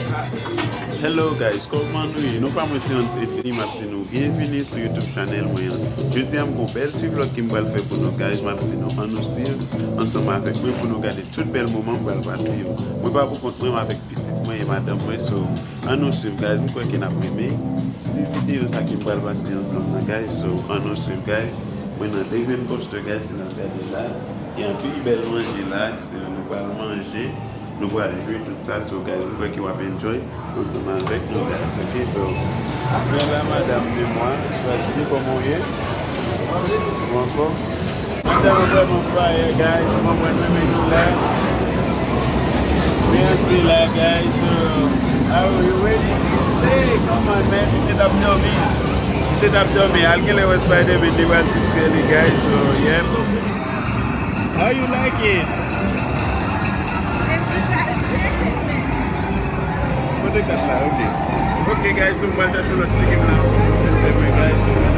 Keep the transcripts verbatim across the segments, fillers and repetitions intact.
Hello guys, kòman nou ye? Non pa mwen se Hans Eddy, m ap di nou byenvini sou YouTube channel mwen an. Jodi a m gon bèl ti vlog ke m pral fè pou nou guys, m ap di nou ann nou swiv ansanm avèk mwen pou nou gade tout bèl moman m pral pase yo. Mwen pa pou kont mwen, m avèk pitit mwen e madanm mwen, so ann nou swiv guys, m kwè ke n ap renmen ti videyo sa ke m pral pase ansanm nan guys, so ann nou swiv guys. Mwen nan Dave and Buster guys, si n ap gade la, gen anpil bèl manje la, so nou pral manje. Nou pral jwe tout sa, so guys, m kwè ke w ap enjoy ansanm avèk nou guys, ok? So, mwen la, madam de mwa, Vasti, kòman w ye? Ou anfòm? Madanm vrèman fire guys, mwen mwen renmen nou la. Mwen antre la guys, so, are you ready? Hey, come on man, misye t ap dòmi. Misye t ap dòmi, al genlè wè Spider-Man, li pral distrè li guys, so yeah. How you like it? Kote kat la? Ok. Ok guys, so m pral chache lòt ti game la. Just a minute guys, so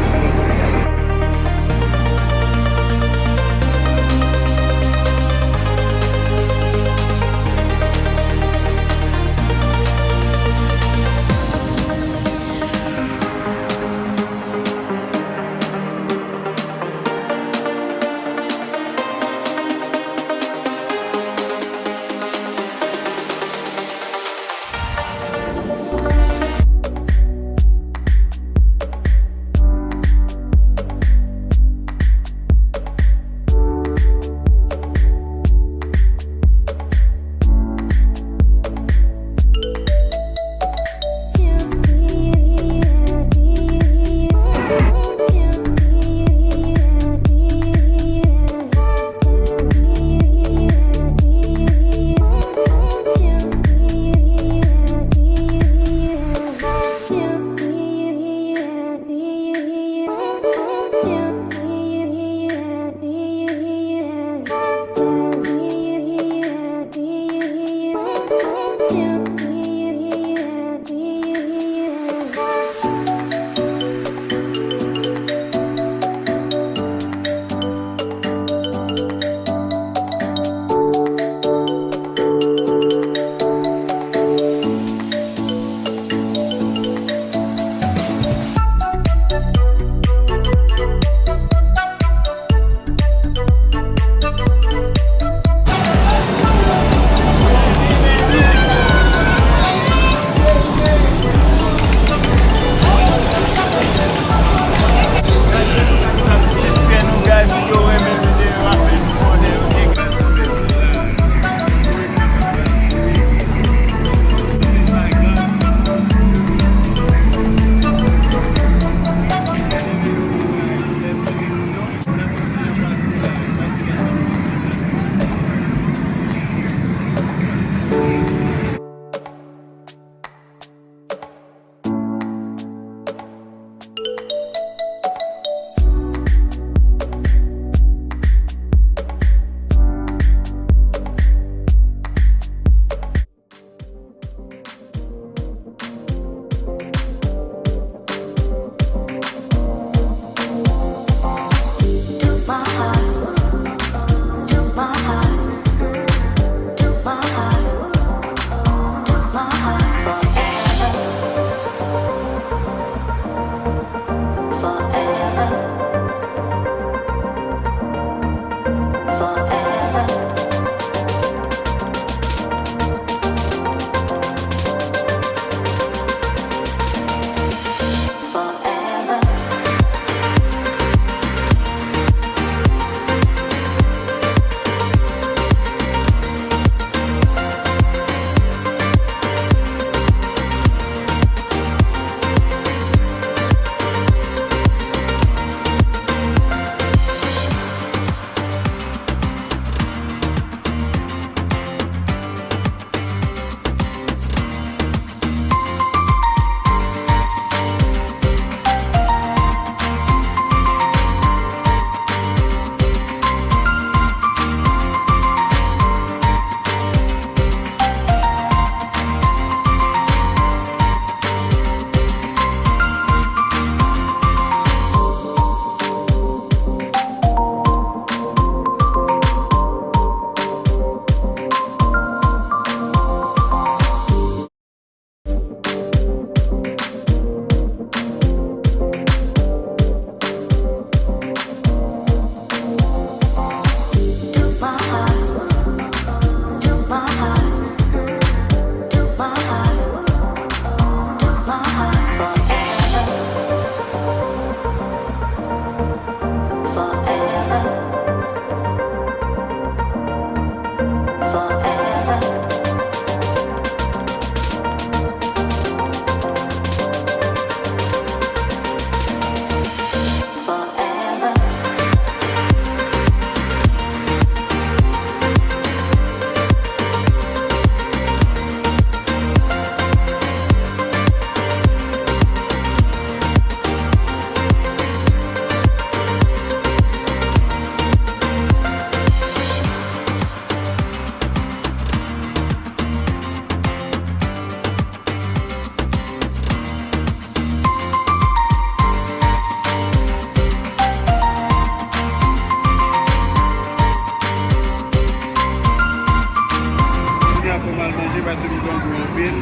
Kounye a fò m al manje paske m grangou anpil.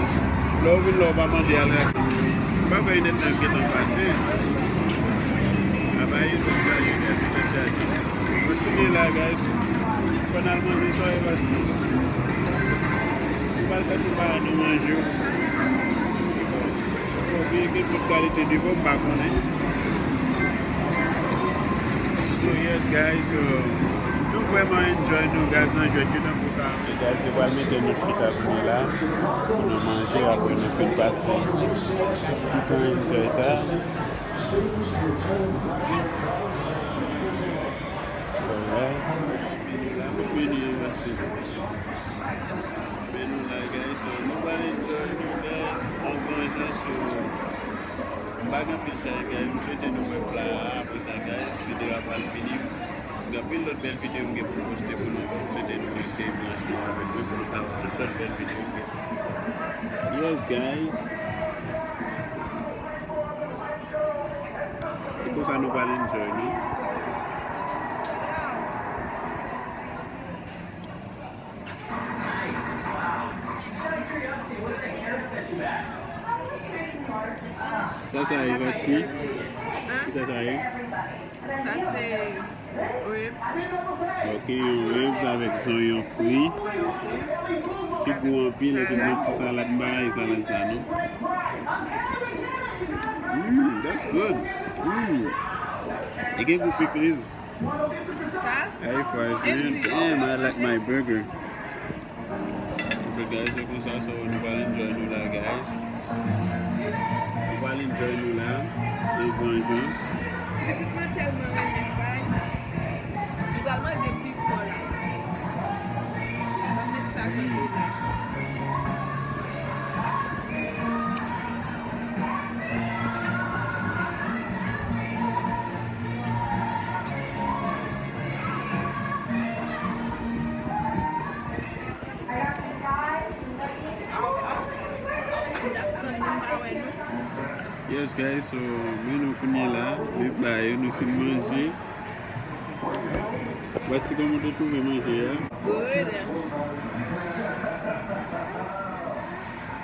Lè w vin la, w pa mande al rate. M pa kwè inèdtan gentan pase. Apa YouTube chaje, guys, YouTube chaje. Mwen tounen la, guys. Fò n al manje sa e pase. Nou pral fè tout bagay nou manje. Bon, gen, gen tout kalite de bon, m pa konnen. So, yes, guys, so, nou vrèman enjoy nou, guys, nan jwèt yo tankou sa. E, guys, yo pral mete nou chita kounye la, pou nou manje, apre nou fin pase ti tan enjoy sa. Alright. Meni an, mèsi. Men nou la, guys, so, nou pral enjoy nou, guys, an gran jan, so, m pa gen anpil sa, guys, m swete nou wè pla a, apre sa, guys, videyo a pral fini. Gen anpil lòt bèl videyo m gen pou m poste pou nou, donk, m swete nou rete branche avèk mwen pou nou ka wè tout lòt bèl videyo m gen. Yes, guys. E konsa nou pral enjoy nou. Sa, sa ye, Vasti? Sa, sa ye? Sa se ribs. Ok, yon ribs avèk zonyon fri. Zonyon fri. Ki gou anpil, epi yon ti salad, m pa rayi salad sa, non. Mm, that's good. Mm. E gen gou pikliz. Sa? Hey, fries, man. Damn, I like my burger. Ok, guys, se konsa, so, nou pral enjoy nou la, guys. Nou pral enjoy nou la, nan gran jan. Ti pitit mwen tèlman renmen fries. Nou pral manje pi fò la. Ban m met sa kanpe la. Yes, guys, so, men nou kounye la, men pla yo, nou fin manje. Vasti, kòman w te twouve manje a? Good.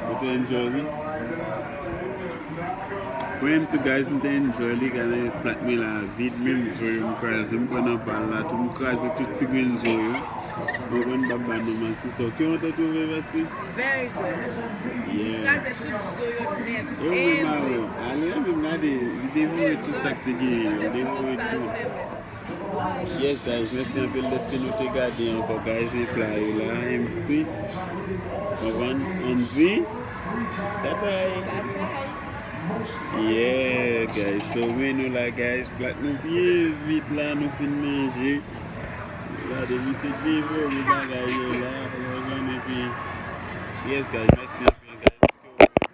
Ou te enjoy li? Mwen menm tou, guys, m te enjoy li. Gade plat mwen la vid, menm zo yo m kraze. M pran nan bal la tou, m kraze tout ti grenn zo yo. Mwen konn pa ba nou manti. So, kijan w te twouve, Vasti? Very good. Yeah. Li kraze tout zo yo nèt. E ou menm, Aro? Ale, ou menm gade, li devore tout sa k te genyen. Li devore tout. Yes, guys, mèsi anpil dèske nou te gade ankò, guys. Men pla yo la, empty. Konprann? Andy, tatay. Yeah, guys, so men nou la, guys. Plat nou byen vit la, nou fin manje. Gade, misye devore bagay yo la, konprann? Epi, yes, guys, mèsi anpil, guys.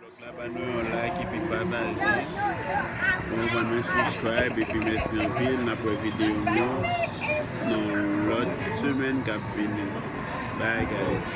Vlòg la, ba nou yon like epi pataje. Bon, ban nou subscribe epi mèsi anpil. N ap wè videyo m yo nan lòt semèn k ap vini. Bye, guys.